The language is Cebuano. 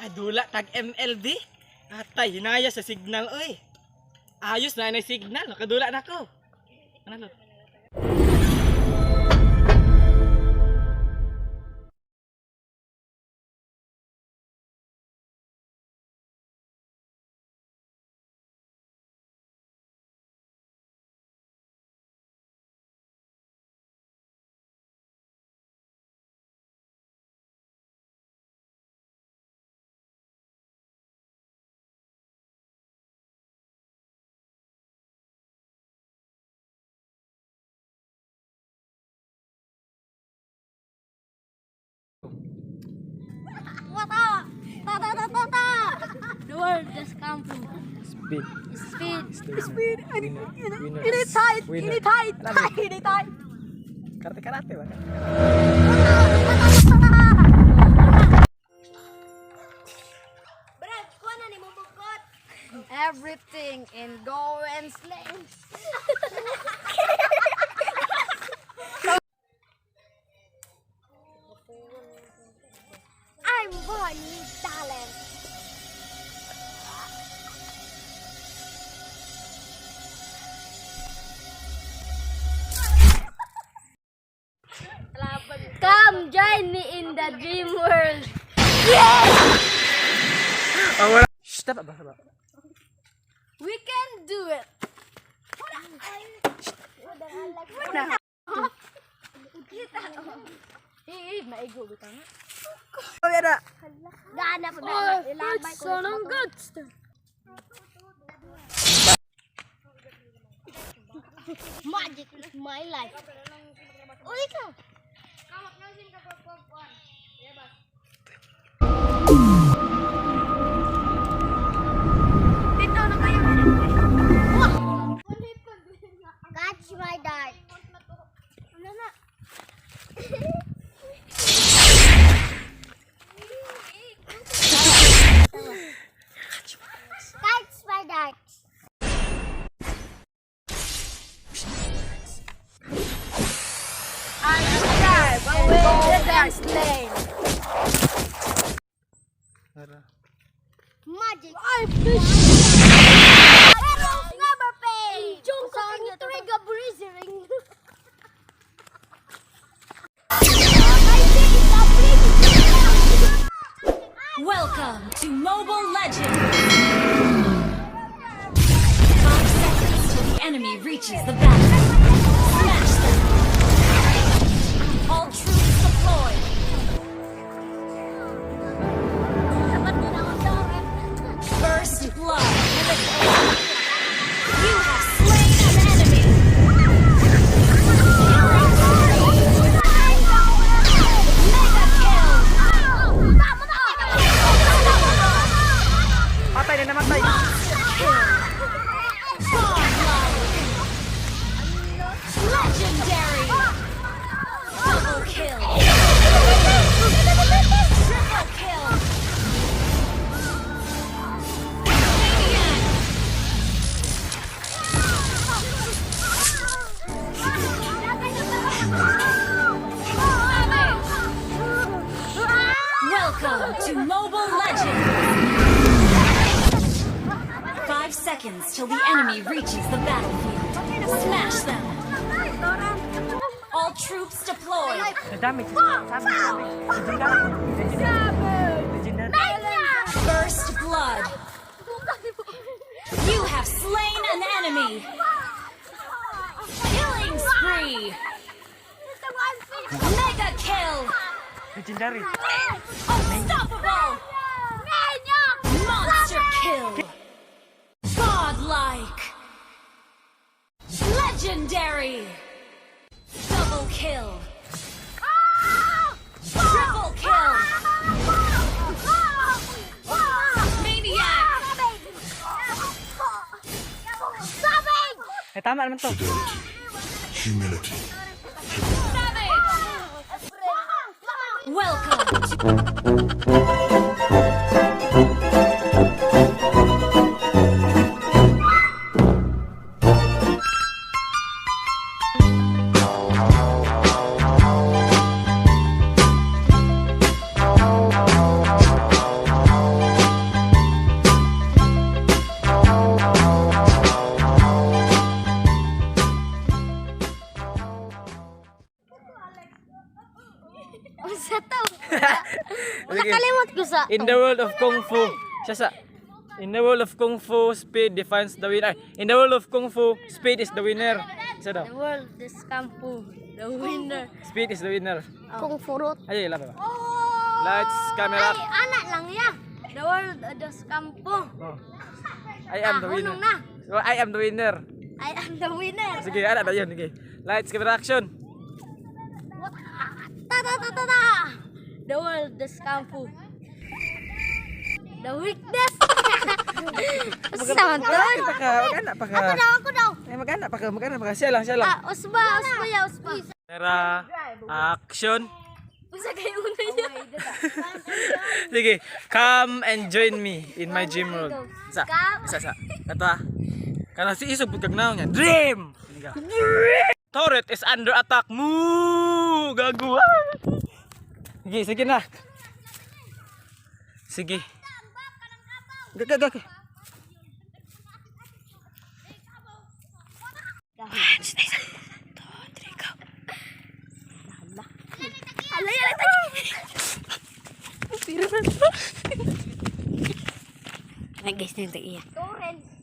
Adula tag MLB. Atay, hinaya sa signal oy. Ayos na na signal, nakadula na ko. Ano to? Wata! Ta ta ta ta ta! The world just come to Speed. Speed. Speed. Ini tight, ini tight, ini tight. Karate karate ba? Brad, kuha na ni mong bukot. Everything in go and slay. I'm born with talent. Come join me in the dream world. Shh, tama ba? Tama. We can do it. Eh, maigo bitaw nga. Gana pa ba? Ilabay ko. Sonong goods. Magic is my life. Uli ka. Dito na kayo. Catch my dart. Ano na? Catch my dart. Go and slay. Magic. Arrows never fail. Sa trigger breezing. Welcome to Mobile Legends! 5 seconds till the enemy reaches the battlefield. Smash them! All troops deployed! First blood! You have slain an enemy! Mega kill! Patay na namatay. Godlike! Legendary! Double kill! Triple kill! Maniac! Welcome to Mobile Legends! 5 seconds till the enemy reaches the battlefield. Smash them! All troops deployed! Damage. Legendary. Legendary. First blood! You have slain an enemy! Killing spree! Mega kill! Legendary. Unstoppable! Monster kill! Godlike! Legendary! Double kill! Triple kill! Maniac! Eh, tama naman to. Fidelity, humility, Savage! Welcome to Nakalimot ko sa. In the world of Kung Fu. Siya sa. In the world of Kung Fu, speed defines the winner. In the world of Kung Fu, speed is the winner. Isa daw. The world is Kung Fu. The winner. Speed is the winner. Kung Furot. Ay, wala ba? Lights, camera. Ay, ana lang ya. The world is Kung Fu. Oh. I am the Ah, winner. hunong na. So, I am the winner. I am the winner. Sige, ana na yun. Sige. Lights, camera, action. What? Ta ta ta ta ta. The world is Kung Fu. The weakness. Sa man to? Mag-ana pa ka, mag-ana pa ka. Ako daw, ako daw. Ay, mag-ana pa ka, mag-ana pa ka. Siya lang, siya lang. Ah, usba, usba ya, usba. Camera, action. Unsa kay una niya? Sige, come and join me in my dream world. Isa, Come. isa, isa. Ito ah. Kana si isog pud kag naon niya. Dream! Dream! Turret is under attack. Moo! Gago. ah. Sige, sige na. Sige. Gaga, gaga. Alay, alay, alay. Ay, guys, nang iya. Torrent.